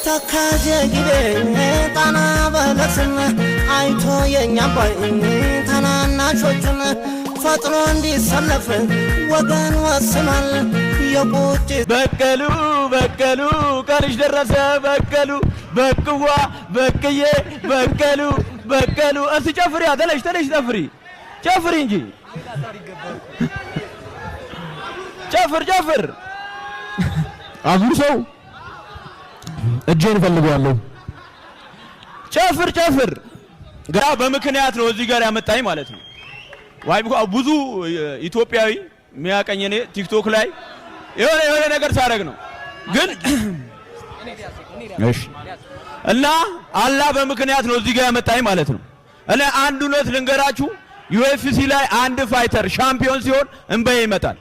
ተከዜ ጊቤ ጣና በለስን አይቶ የኛ አባይ ታናናሾቹን ፈጥኖ እንዲሰለፍ ወገን ወስኗል። የቁጭት በቀሉ በቀሉ፣ ቀንሽ ደረሰ በቀሉ፣ በቅዋ በቅዬ በቀሉ በቀሉ። እስቲ ጨፍሪ፣ ተነሽ ተነሽ፣ ጨፍሪ ጨፍሪ እንጂ፣ ጨፍር ጨፍር። አዙር ሰው እጄን እፈልገዋለሁ። ጨፍር ጨፍር። ግራ በምክንያት ነው እዚህ ጋር ያመጣኝ ማለት ነው። Why? ብዙ ኢትዮጵያዊ የሚያቀኝ እኔ ቲክቶክ ላይ የሆነ የሆነ ነገር ሳደርግ ነው። ግን እሺ እና አላህ በምክንያት ነው እዚህ ጋር ያመጣኝ ማለት ነው። እኔ አንድ እውነት ልንገራችሁ፣ UFC ላይ አንድ fighter ሻምፒዮን ሲሆን እንባዬ ይመጣል።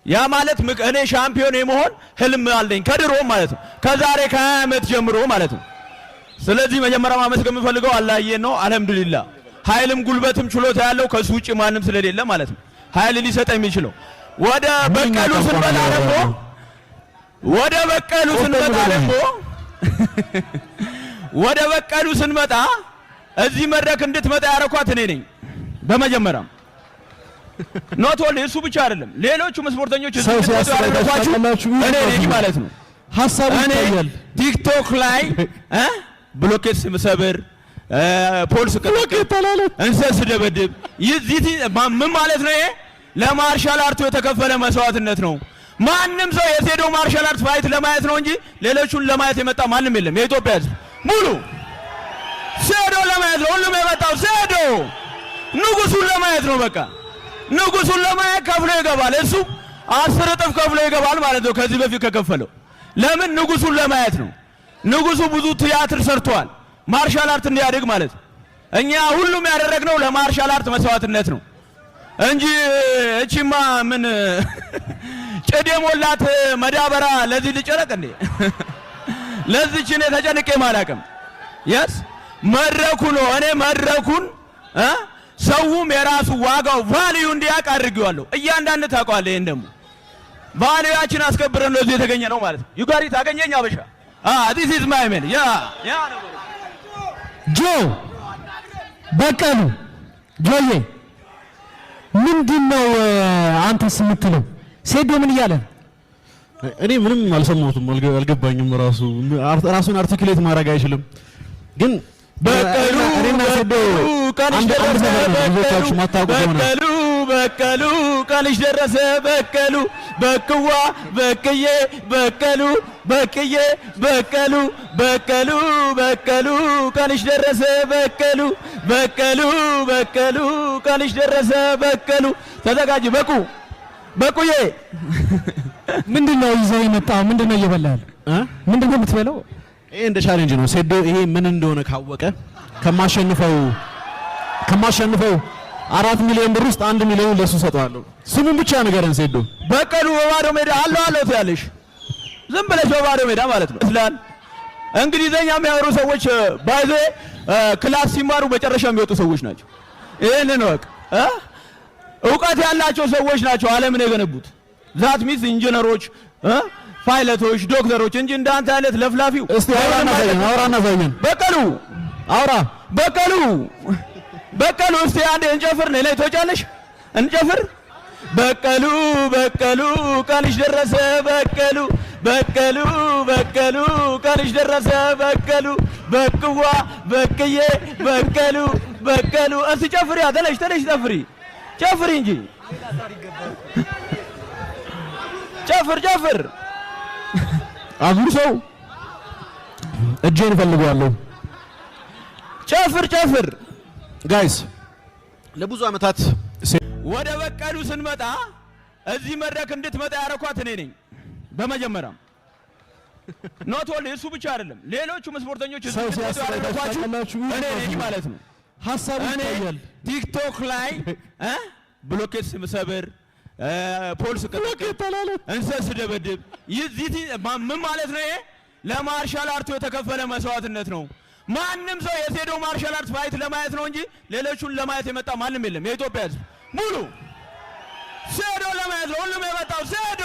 ያ ማለት እኔ ሻምፒዮን የመሆን ህልም አለኝ ከድሮ ማለት ነው፣ ከዛሬ ከ20 ዓመት ጀምሮ ማለት ነው። ስለዚህ መጀመሪያ ማመስገን የምፈልገው አላህዬን ነው። አልሐምዱሊላህ ኃይልም ጉልበትም ችሎታ ያለው ከሱ ውጭ ማንም ስለሌለ ማለት ነው ኃይል ሊሰጠ የሚችለው። ወደ በቀሉ ስንመጣ ደግሞ ወደ በቀሉ ስንመጣ ደግሞ ወደ በቀሉ ስንመጣ እዚህ መድረክ እንድትመጣ ያረኳት እኔ ነኝ። በመጀመሪያም not only እሱ ብቻ አይደለም፣ ሌሎቹም ስፖርተኞች እዚህ ሰው እንድትመጡ ሲያስብ ያደረኳችሁ ታውቃላችሁ? እኔ ነኝ ማለት ነው። ሀሳቡ እኔ ይታያል። ቲክቶክ ላይ ብሎኬት ስሰብር፣ pole ስቀጠቅጥ፣ እንሰት ስደበድብ ይህ ምን ማለት ነው? ይሄ ለ martial art ኡ የተከፈለ መስዋዕትነት ነው። ማንም ሰው የሴዶ martial art fight ለማየት ነው እንጂ ሌሎቹን ለማየት የመጣ ማንም የለም። የኢትዮጵያ ሕዝብ ሙሉ ሴዶ ለማየት ነው ሁሉም የመጣው፣ ሴዶ ንጉሱን ለማየት ነው። በቃ ንጉሱን ለማየት ከፍሎ ይገባል። እሱ 10 እጥፍ ከፍሎ ይገባል ማለት ነው ከዚህ በፊት ከከፈለው። ለምን? ንጉሱን ለማየት ነው። ንጉሱ ብዙ ቲያትር ሰርቷል፣ martial art እንዲያድግ ማለት ነው። እኛ ሁሉም ያደረግነው ለ martial art መስዋዕትነት ነው እንጂ እቺማ ምን ጭድ የሞላት መዳበራ ለዚህ ልጨነቅ እንዴ? ለዚች እኔ ተጨንቄ አላውቅም። Yes፣ መድረኩ ነው። እኔ መድረኩን ሰውም የራሱ ዋጋው value እንዲያውቅ አድርጌዋለሁ። እያንዳንድ ታውቀዋለህ። ይሄን ደግሞ value ያችን አስከብረን ነው እዚህ የተገኘ ነው ማለት ነው። You got it፣ አገኘኝ አበሻ። This is my man, yeah, yeah ነው። ጆ በቀሉ፣ ጆዬ፣ ምንድን ነው አንተስ የምትለው? ሴዶ ምን እያለ ነው? እኔ ምንም አልሰማሁትም፣ አልገባኝም። ራሱ ራሱን articulate ማድረግ አይችልም። ግን በቀሉ እኔና ሴዶ ቀንሽ አንድ አንድ ደረሰ ሰፈር ነው። ብዙዎቻችሁ ማታውቁት ሆነ። በቀሉ በቀሉ፣ ቀንሽ ደረሰ በቀሉ፣ በቅዋ በቅዬ በቀሉ በቅዬ በቀሉ በቀሉ በቀሉ፣ ቀንሽ ደረሰ በቀሉ በቀሉ በቀሉ፣ ቀንሽ ደረሰ በቀሉ። ተዘጋጅ በቁ በቁዬ። ምንድን ነው ይዘው የመጣው? ምንድን ነው እየበላ ያለው? እ? ምንድን ነው የምትበላው? ይሄ እንደ challenge ነው። ሴዶ ይሄ ምን እንደሆነ ካወቀ ከማሸንፈው 4 ሚሊዮን ብር ውስጥ 1 ሚሊዮን ለሱ ሰጠዋለሁ። ስሙን ብቻ ንገረን ሴዶ። በቀሉ በባዶ ሜዳ አለው አለው ትያለሽ። ዝም ብለሽ በባዶ ሜዳ ማለት ነው። ስላል እንግሊዘኛ የሚያወሩ ሰዎች by the way class ሲማሩ መጨረሻ የሚወጡ ሰዎች ናቸው። ይሄንን እወቅ እ እውቀት ያላቸው ሰዎች ናቸው ዓለምን የገነቡት። That means ኢንጂነሮች፣ ፓይለቶች፣ ዶክተሮች እንጂ እንዳንተ አይነት ለፍላፊው እስቲ አውራና ሳየን፣ አውራና ሳየን። በቀሉ አውራ። በቀሉ በቀሉ፣ እስቲ አንዴ እንጨፍር። ነይ ላይ ትወጫለሽ፣ እንጨፍር። በቀሉ በቀሉ፣ ቀንሽ ደረሰ በቀሉ በቀሉ በቀሉ፣ ቀንሽ ደረሰ በቀሉ፣ በቅዋ በቅዬ በቀሉ በቀሉ። እስቲ ጨፍሪ፣ ተነሽ ተነሽ፣ ጨፍሪ ጨፍሪ እንጂ፣ ጨፍር ጨፍር። አዙር ሰው እጄን እፈልገዋለሁ። ጨፍር ጨፍር። Guys፣ ለብዙ ዓመታት ወደ በቀሉ ስንመጣ እዚህ መድረክ እንድትመጣ ያረኳት እኔ ነኝ። በመጀመሪያም not only እሱ ብቻ አይደለም፣ ሌሎቹም ስፖርተኞች እዚህ ሰው እንድትመጡ ሲያስብ ያደረኳችሁ ታውቃላችሁ? እኔ ነኝ ማለት ነው። ሀሳቡ እኔ ይታያል። ቲክቶክ ላይ ብሎኬት ስሰብር፣ pole ስቀጠቅጥ፣ እንሰት ስደበድብ ይህ ምን ማለት ነው? ይሄ ለ martial art ኡ የተከፈለ መስዋዕትነት ነው። ማንም ሰው የሴዶ martial art fight ለማየት ነው እንጂ ሌሎቹን ለማየት የመጣ ማንም የለም። የኢትዮጵያ ሕዝብ ሙሉ ሴዶ ለማየት ነው ሁሉም የመጣው፣ ሴዶ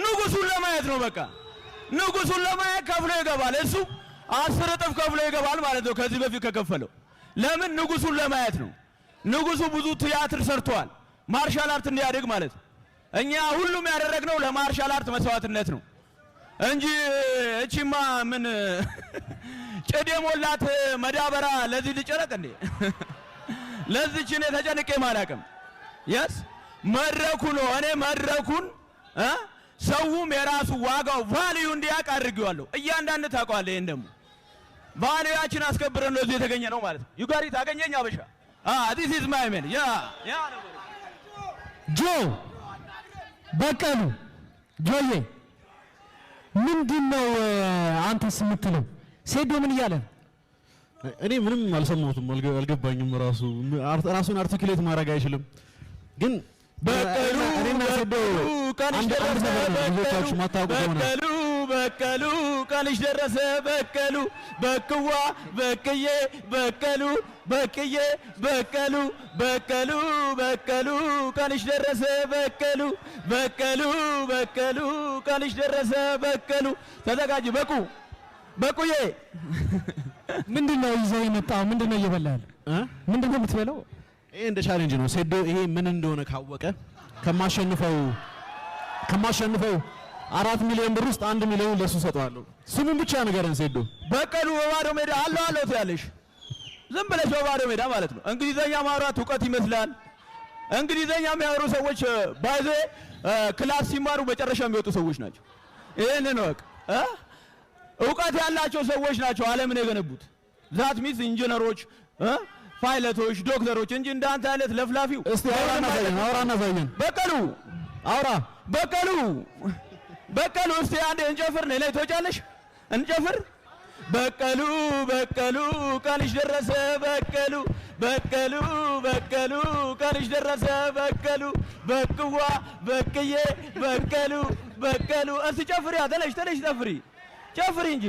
ንጉሱን ለማየት ነው። በቃ ንጉሱን ለማየት ከፍሎ ይገባል። እሱ 10 እጥፍ ከፍሎ ይገባል ማለት ነው ከዚህ በፊት ከከፈለው። ለምን? ንጉሱን ለማየት ነው። ንጉሱ ብዙ ቲያትር ሰርቷል፣ martial art እንዲያድግ ማለት ነው። እኛ ሁሉም ያደረግነው ለ martial art መስዋዕትነት ነው እንጂ እቺማ ምን ጭድ የሞላት መዳበራ ለዚህ ልጨነቅ እንዴ? ለዚች እኔ ተጨንቄ አላውቅም። Yes፣ መድረኩ ነው። እኔ መድረኩን ሰውም የራሱ ዋጋው value እንዲያውቅ አድርጌዋለሁ። እያንዳንድ ታውቀዋለህ። ይሄን ደግሞ value ያችን አስከብረን ነው እዚህ የተገኘ ነው ማለት ነው። You got it፣ አገኘኝ አበሻ። This is my man, yeah, yeah። ጆ በቀሉ፣ ጆዬ፣ ምንድን ነው አንተስ የምትለው? ሴዶ ምን እያለ ነው? እኔ ምንም አልሰማሁትም፣ አልገባኝም። ራሱ ራሱን articulate ማድረግ አይችልም። ግን በቀሉ እኔና ሴዶ ቀንሽ አንድ ደረሰ። ነገር ነው፣ ብዙዎቻችሁ ማታውቁ ከሆነ። በቀሉ፣ በቀሉ፣ ቀንሽ ደረሰ። በቀሉ፣ በቅዋ፣ በቅዬ፣ በቀሉ፣ በቅዬ፣ በቀሉ፣ በቀሉ፣ በቀሉ፣ ቀንሽ ደረሰ። በቀሉ፣ በቀሉ፣ በቀሉ፣ ቀንሽ ደረሰ። በቀሉ፣ ተዘጋጅ። በቁ፣ በቁዬ። ምንድን ነው ይዘው የመጣው? ምንድን ነው እየበላ ያለው? እ? ምንድን ነው የምትበላው? ይሄ እንደ challenge ነው። ሴዶ ይሄ ምን እንደሆነ ካወቀ ከማሸንፈው 4 ሚሊዮን ብር ውስጥ 1 ሚሊዮን ለሱ ሰጠዋለሁ። ስሙን ብቻ ንገረን ሴዶ። በቀሉ በባዶ ሜዳ አለው አለው ትያለሽ። ዝም ብለሽ በባዶ ሜዳ ማለት ነው። እንግሊዘኛ ማውራት እውቀት ይመስላል። እንግሊዘኛ የሚያወሩ ሰዎች by the way class ሲማሩ መጨረሻ የሚወጡ ሰዎች ናቸው። ይህንን እወቅ እ እውቀት ያላቸው ሰዎች ናቸው ዓለምን የገነቡት። That means ኢንጂነሮች፣ ፓይለቶች፣ ዶክተሮች እንጂ እንዳንተ አይነት ለፍላፊው። እስቲ አውራና ሳየን፣ አውራና ሳየን። በቀሉ። አውራ። በቀሉ፣ በቀሉ፣ እስቲ አንዴ እንጨፍር። ነይ ላይ ትወጫለሽ፣ እንጨፍር። በቀሉ፣ በቀሉ፣ ቀንሽ ደረሰ። በቀሉ፣ በቀሉ፣ በቀሉ፣ ቀንሽ ደረሰ። በቀሉ፣ በቅዋ፣ በቅዬ፣ በቀሉ፣ በቀሉ፣ እስቲ ጨፍሪ፣ ተነሽ፣ ተነሽ፣ ጨፍሪ፣ ጨፍሪ እንጂ፣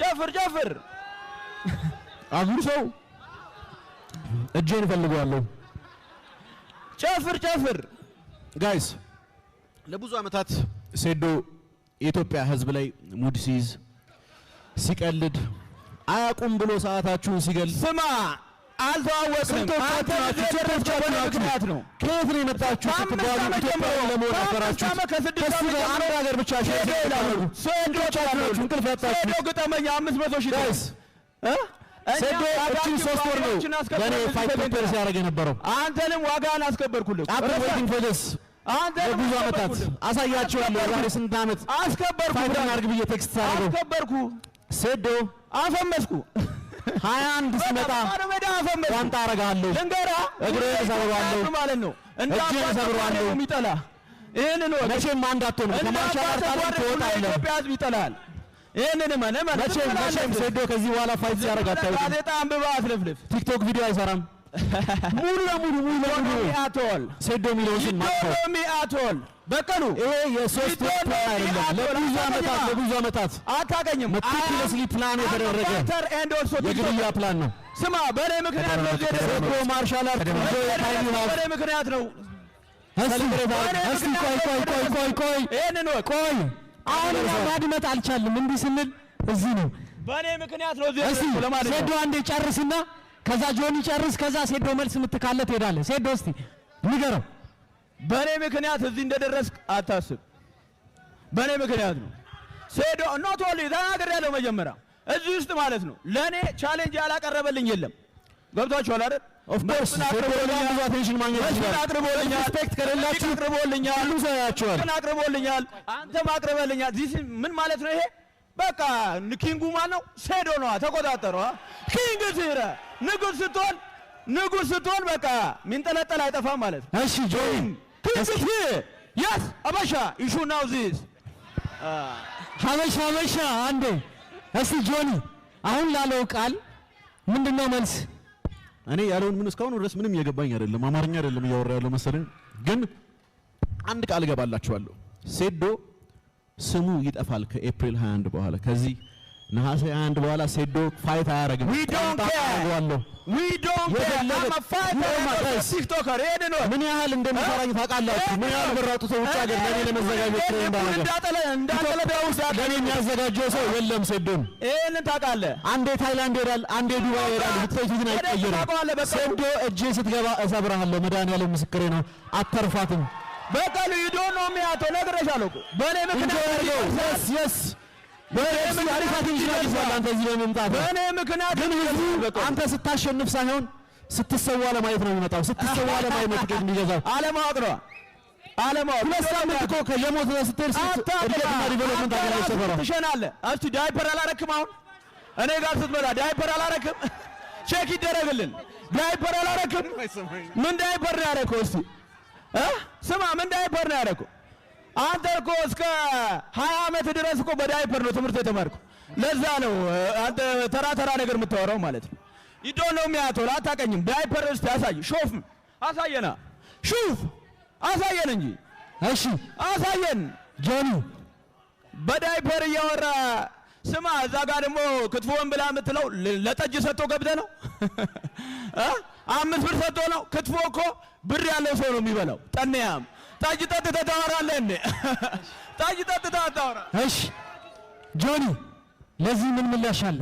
ጨፍር፣ ጨፍር። አጉርሰው፣ እጄን እፈልገዋለሁ። ጨፍር፣ ጨፍር። Guys፣ ለብዙ ዓመታት ሴዶ የኢትዮጵያ ሕዝብ ላይ mood ሲይዝ፣ ሲቀልድ፣ አያውቁም ብሎ ሰዓታችሁን ሲገል ስማ፣ አልተዋወቅንም። ስንቶቻችሁ አንተ ናችሁ? እዚህ የደረስከው ስንቶቻችሁ በእኔ ናችሁ? ምክንያት ነው። ከየት ነው የመጣችሁ ከአምስት ስትባሉ ዓመት ኢትዮጵያዊ ጀምሮ፣ ለመሆን ከአምስት ያፈራችሁት? ዓመት፣ ከስድስት ከሱ ዓመት ጋር ጀምሮ አንድ ሀገር ብቻ share ሴዶ ይላሉ። ሴዶ ስንቶቻችሁ ናችሁ እንቅልፍ ያጣችሁት? ሴዶ ግጠመኛ 500,000 Guys፣ እ? እኛ ሴዶ እችን ዋጋችን 3 ወር ነው ዋጋችን ለእኔ አስከብረን fight እዚህ prepare ተገኝተናል። ሲያደርግ የነበረው። አንተንም ዋጋህን አስከበርኩልህ። I've been waiting for this አንተንም ለብዙ ዓመታት። አስከበርኩልህ። አሳያችኋለሁ። የዛሬ ስንት ዓመት አስከበርኩ። fight እናድርግ ብዬ text ሳደርገው አስከበርኩ። ሴዶ አፈመስኩ። 21 ሲመጣ ባዶ ሜዳ አፈመስኩ። ዋንጣ አረጋለሁ። ልንገርህ፣ እግርህን እሰብረዋለሁ። ማለት ነው። እንደ እጅህን አባት እሰብረዋለሁ። የሚጠላ ይህንን እወቅ። መቼም አንድ አትሆንም። እንደ ከ martial አባት art ዓለም ተጓደል ሁሉ ትወጣለህ። የኢትዮጵያ ሕዝብ ይጠላል። ይህንን እመን፣ እመን። መቼም ዝም ብለህ መቼም አትለፍልፍ። ሴዶ ከዚህ በኋላ fight ሲያደርግ አታዩትም። ጋዜጣ አንብበህ አትለፍልፍ። ቲክቶክ ቪዲዮ አይሰራም። ሙሉ ለሙሉ፣ ሙሉ ለሙሉ At all. ሴዶ የሚለውን ስም ማጥፋት። Me at all፣ በቀሉ። ይሄ የ3 ወር ፕላን አይደለም። ለብዙ ዓመታት፣ ለብዙ ዓመታት አታገኝም። meticulously plan የተደረገ and also የግድያ ፕላን ነው። ስማ፣ በእኔ ምክንያት ነው እዚህ ሴዶ የደረስከው። Martial art time you have በእኔ ምክንያት ነው። እስቲ ቆይ፣ ቆይ፣ ቆይ፣ ቆይ፣ ቆይ። ይህንን እወቅ። ቆይ። አሁን እኛ ማድመጥ አልቻልም። እንዲህ ስንል እዚህ ነው። በእኔ ምክንያት ነው እዚህ እስቲ የደረስከው ለማለት ሴዶ ነው። አንዴ ጨርስና ከዛ ጆኒ ጨርስ፣ ከዛ ሴዶ መልስ የምትካለ ትሄዳለህ። ሴዶ፣ እስቲ ንገረው። በእኔ ምክንያት እዚህ እንደደረስክ አታስብ። በእኔ ምክንያት ነው። ሴዶ not only ተናግሬያለሁ መጀመሪያ እዚህ ውስጥ ማለት ነው። ለእኔ challenge ያላቀረበልኝ የለም። ገብቷችኋል አይደል? Of course መስፍን ሴዶ በጣም አቅርቦልኛል። ብዙ attention ማግኘት መስፍን ይችላል። አቅርቦልኛል። Respect ከሌላችሁ አቅርቦልኛል። ሁሉም ሰው ያያችኋል። መስፍን አቅርቦልኛል። አንተም አቅርበልኛል። This ምን ማለት ነው ይሄ? በቃ king ኡ ማን ነው? ሴዶ ነዋ። ተቆጣጠረዋ። King ሲረ ንጉስ ስትሆን፣ ንጉስ ስትሆን በቃ ሚንጠለጠል አይጠፋም ማለት ነው። እሺ ጆኒ። King, yes, አበሻ issue now this. ሀበሻ፣ ሀበሻ፣ አንዴ እስቲ ጆኒ፣ አሁን ላለው ቃል ምንድነው መልስ? እኔ ያለውን ምን እስካሁን ድረስ ምንም እየገባኝ አይደለም። አማርኛ አይደለም እያወራ ያለው መሰለኝ። ግን አንድ ቃል እገባላችኋለሁ። ሴዶ ስሙ ይጠፋል ከኤፕሪል 21 በኋላ፣ ከዚህ ነሐሴ 1 በኋላ ሴዶ fight አያረግም። We don't care. We don't care. I'm a fighter. TikToker ይሄን ነው። ምን ያህል እንደሚፈራኝ ታውቃላችሁ? ምን ያህል ብር አውጥቶ ውጭ ሀገር ለእኔ ለመዘጋጀት train እንዳደረገ። ለእኔ የሚያዘጋጀው ሰው የለም። ሴዶን ይሄንን ታውቃለህ። አንዴ ታይላንድ ይሄዳል፣ አንዴ ዱባይ ይሄዳል። ውጤቱ ግን አይቀየርም። ታውቀዋለህ። በቃ ሴዶ እጄ ስትገባ እሰብርሃለሁ። መድኃኒዓለም ምስክሬ ነው። አተርፋትም። በቀሉ you don't know me አቶ ነግሬሻለሁ እኮ በእኔ ምክንያት Yes, አሪፍ attention አግኝቷል። አንተ እዚህ በመምጣት በእኔ ምክንያት ግን ህዝቡ አንተ ስታሸንፍ ሳይሆን ስትሰዋ ለማየት ነው የሚመጣው። ስትሰዋ ለማየት ነው ትኬት የሚገዛው። አለማወቅ ነው፣ አለማወቅ። 2 ሳምንት እኮ ከየሞት ስትሄድ እድገትና development አገር ሰፈራ ትሸናለህ። እስቲ ዳይፐር አላረክም? አሁን እኔ ጋር ስትመጣ ዳይፐር አላረክም? Check ይደረግልን። ዳይፐር አላረክም? ምን ዳይፐር ነው ያረከው? እስቲ ስማ፣ ምን ዳይፐር ነው ያረከው? አንተ እኮ እስከ 20 ዓመት ድረስ እኮ በዳይፐር ነው ትምህርት የተማርከው። ለዛ ነው አንተ ተራ ተራ ነገር የምታወራው ማለት ነው። You don't know me አቶ፣ አታውቀኝም። ዳይፐር እስቲ አሳይ፣ ሾፍ አሳየና፣ ሹፍ አሳየን እንጂ። እሺ። አሳየን። ጆኒ። በዳይፐር እያወራ ስማ፣ እዛ ጋር ደግሞ ክትፎን ብላ የምትለው ለጠጅ ሰጥቶ ገብተህ ነው እ 5 ብር ሰጥቶ ነው። ክትፎ እኮ ብር ያለው ሰው ነው የሚበላው። ጠንያም ጠጅ ጠጥተህ ታወራለህ እንዴ? ጠጅ ጠጥተህ አታወራ። እሺ ጆኒ፣ ለዚህ ምን ምላሽ አለ?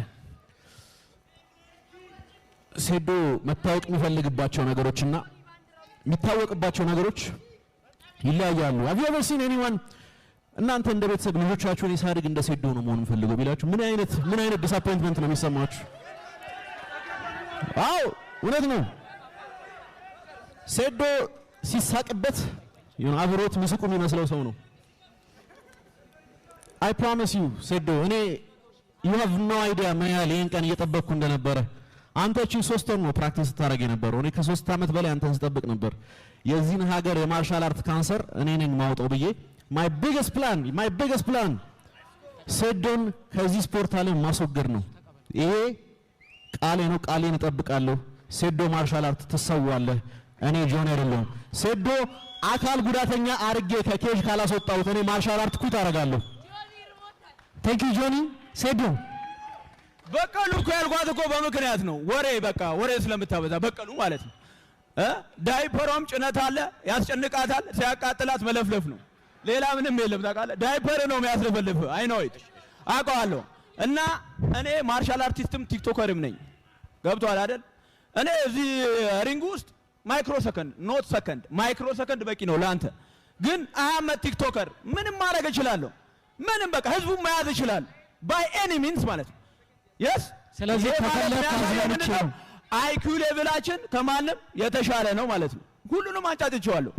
ሴዶ መታወቅ የሚፈልግባቸው ነገሮችና የሚታወቅባቸው ነገሮች ይለያያሉ። Have you ever seen anyone፣ እናንተ እንደ ቤተሰብ ልጆቻችሁን ሳድግ እንደ ሴዶ ነው መሆን የምፈልገው ቢላችሁ ምን አይነት disappointment ነው የሚሰማችሁ? አዎ፣ እውነት ነው። ሴዶ ሲሳቅበት የሆነ አብሮት ምስቁ የሚመስለው ሰው ነው። I promise you ሴዶ፣ እኔ you have no idea ምን ያህል ይህን ቀን እየጠበቅኩ እንደነበረ። አንተ እቺን 3 ወር ነው practice ስታደርግ የነበረው። እኔ ከ3 ዓመት በላይ አንተን ስጠብቅ ነበር። የዚህን ሀገር የ martial art ካንሰር እኔ ነኝ ማውጣው ብዬ my biggest plan ሴዶን ከዚህ ስፖርት ዓለም ማስወገድ ነው። ይሄ ቃሌ ነው። ቃሌን እጠብቃለሁ። ሴዶ martial art ትሰዋለህ። እኔ ጆን አይደለሁም። ሴዶ አካል ጉዳተኛ አርጌ ከ cage ካላስወጣሁት እኔ martial art quit አደርጋለሁ። Thank you ጆኒ። ሴዶ። በቀሉ እኮ ያልኳት እኮ በምክንያት ነው። ወሬ በቃ ወሬ ስለምታበዛ በቀሉ ማለት ነው እ ዳይፐሯም ጭነት አለ፣ ያስጨንቃታል። ሲያቃጥላት መለፍለፍ ነው። ሌላ ምንም የለም። ታውቃለህ፣ ዳይፐር ነው የሚያስለፈልፍ። I know it፣ አውቀዋለሁ። እና እኔ martial artist ም TikToker ም ነኝ። ገብቶሃል አይደል? እኔ እዚህ ring ውስጥ microsecond, not second, microsecond በቂ ነው ለአንተ። ግን I'm a TikToker፣ ምንም ማድረግ እችላለሁ። ምንም በቃ ህዝቡን መያዝ እችላለሁ by any means ማለት ነው። Yes. ስለዚህ ከፈለክ አዝናንቼ ነው። IQ level ኣችን ከማንም የተሻለ ነው ማለት ነው። ሁሉንም አንጫጭቼዋለሁ።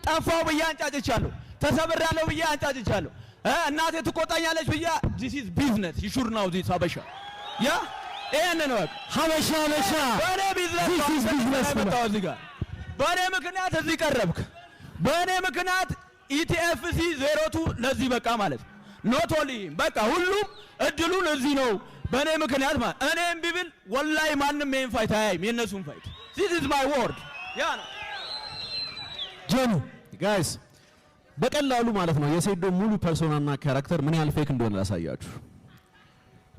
ጠፋው ብዬ አንጫጭቻለሁ። ተሰብሬያለሁ ብዬ አንጫጭቻለሁ። እናቴ ትቆጣኛለች ብዬ። This is business, you should know this ሀበሻ። Yeah፣ ይሄንን በቃ። ሀበሻ ሀበሻ። በእኔ ቢዝነስ This is business. የመጣው እዚህ ጋር በእኔ ምክንያት እዚህ ቀረብክ። በእኔ ምክንያት ETFC 02 ለዚህ በቃ ማለት ነው። Not only በቃ ሁሉም እድሉን እዚህ ነው በእኔ ምክንያት ማለት። እኔ እምቢ ብል ወላሂ ማንም ይሄን fight አያይም፣ የእነሱን fight። This is my word፣ yeah ነው። ጆኒ። Guys፣ በቀላሉ ማለት ነው የሴዶ ሙሉ persona ና character ምን ያህል fake እንደሆነ ላሳያችሁ።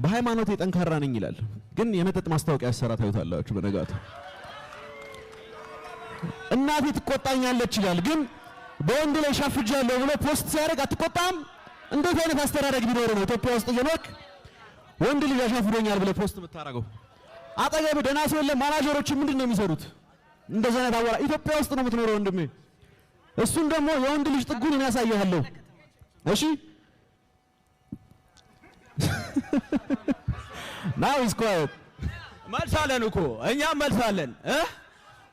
በሃይማኖቴ ጠንካራ ነኝ ይላል፣ ግን የመጠጥ ማስታወቂያ ያሰራ ታዩታላችሁ። በነጋቱ እናቴ ትቆጣኛለች ይላል፣ ግን በወንድ ላይ ሻፍጃለሁ ብሎ post ሲያደርግ አትቆጣም? እንዴት አይነት አስተዳደግ ቢኖር ነው ኢትዮጵያ ውስጥ እየኖርክ ወንድ ልጅ አሻፍዶኛል ብለህ post የምታደርገው? አጠገብ ደህና ሰው የለም። ማናጀሮች ምንድን ነው የሚሰሩት? እንደዚህ አይነት አወራ ኢትዮጵያ ውስጥ ነው የምትኖረው ወንድሜ። እሱን ደግሞ የወንድ ልጅ ጥጉን እኔ ያሳይሃለሁ። እሺ፣ now is quiet. መልሳለን እኮ፣ እኛም መልሳለን እ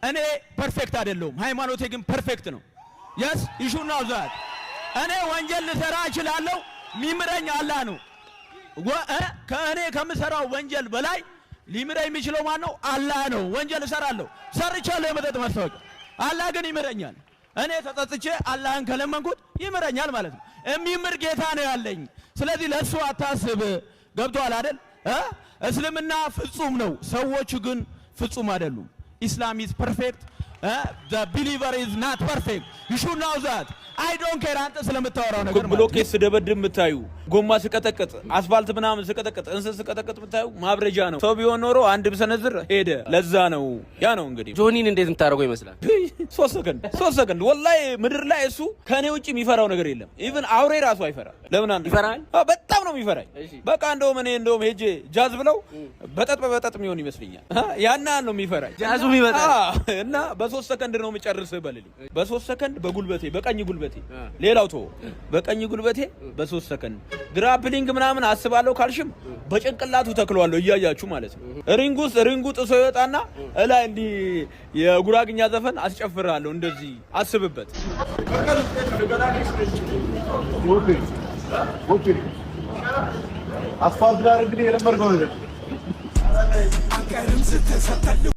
እኔ perfect አይደለሁም፣ ሃይማኖቴ ግን perfect ነው። Yes, you should know that። እኔ ወንጀል ልሰራ እችላለሁ፣ ሚምረኝ አላህ ነው። ከእኔ ከምሰራው ወንጀል በላይ ሊምረኝ የሚችለው ማን ነው? አላህ ነው። ወንጀል እሰራለሁ፣ ሰርቻለሁ የመጠጥ ማስታወቂያ። አላህ ግን ይምረኛል። እኔ ተጸጽቼ አላህን ከለመንኩት ይምረኛል ማለት ነው። የሚምር ጌታ ነው ያለኝ። ስለዚህ ለእሱ አታስብ። ገብቶሃል አይደል? እ እስልምና ፍጹም ነው፣ ሰዎቹ ግን ፍጹም አይደሉም። Islam is perfect, The believer is not perfect. You should know that. I don't care አንተ ስለምታወራው ነገር ማለት። ብሎኬት ስደበድብ የምታዩ፣ ጎማ ስቀጠቅጥ፣ አስፋልት ምናምን ስቀጠቅጥ፣ እንስት ስቀጠቅጥ የምታዩ ማብረጃ ነው። ሰው ቢሆን ኖሮ አንድ ብሰነዝር ሄደ። ለዛ ነው፣ ያ ነው እንግዲህ። ጆኒን እንዴት የምታደርገው ይመስላል? 3 ሰከንድ፣ 3 ሰከንድ። ወላሂ ምድር ላይ እሱ ከእኔ ውጭ የሚፈራው ነገር የለም። Even አውሬ ራሱ አይፈራ። ለምን አንድ ይፈራል? አዎ፣ በጣም ነው የሚፈራኝ። በቃ እንደውም እኔ እንደውም ሄጄ ጃዝ ብለው በጠጥ በበጠጥ የሚሆን ይመስለኛል። ያን ያህል ነው የሚፈራኝ። ጃዙም ይመጣል። አዎ፣ እና በ3 ሰከንድ ነው የምጨርስህ በልልኝ። በ3 ሰከንድ በጉልበቴ፣ በቀኝ ጉልበቴ፣ ሌላው ተወው፣ በቀኝ ጉልበቴ በ3 ሰከንድ። Grappling ምናምን አስባለሁ ካልሽም በጭንቅላቱ ተክለዋለሁ እያያችሁ ማለት ነው። Ring ውስጥ ring ኡ ጥሶ ይወጣና እላይ እንዲህ የጉራግኛ ዘፈን አስጨፍራለሁ። እንደዚህ አስብበት። አስፋልት ጋር እንግዲህ የለመድከው ነገር።